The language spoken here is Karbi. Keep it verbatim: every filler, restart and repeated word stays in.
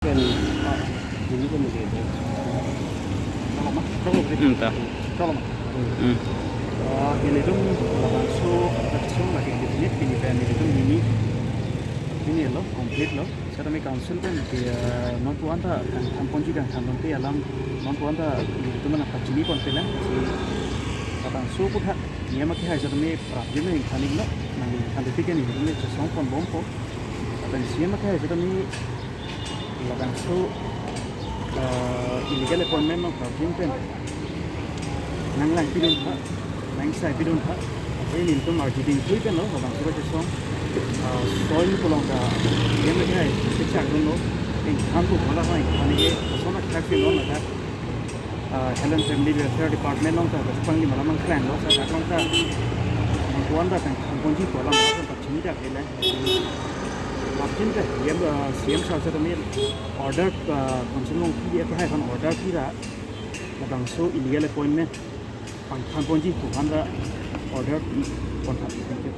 Pen, ah, ini kan begitu. Kalau mah, kalau begitu. Hmm, ta. Kalau mah. Hmm. Hmm. Ah, ilitum labangso kachisong lake indefinite pini pen ilitum ini, ini lo, complete lo. Setame council pen ke, ah, non puan ta kangthan ponji kangthan ponpe alam non puan ta ilitum mana pachini ponpe lang. Si labangso aphuthak niyam akehai setame prapjin ingthan iklo, nangthan titik ke ilitum chisong ponbompo. Lapen C M akehai setame labangso, ah, illegal appointment along prapjin pen nanglangpidun tha, nangsai pidun tha. Ilitum arjudun thui pen lo labangso kachisong, ah, soi ni pulote C M akehai kechak dunlo. Ingthan pu pala ha ingthan ke kosonthak si lo na tha. Ah, Health and Family Welfare Department along ta, bas pangli malam ang klang lo, sa along ta, non puan ta kangthan ponji pu alam ta chini dak le. Prapjin ta, C M, ah, C M sir setame order, ah, council along pi, akehai aphan order pi ra, labangso illegal appointment pangthan ponji pu aphan ta order pi pon tha. Thank you.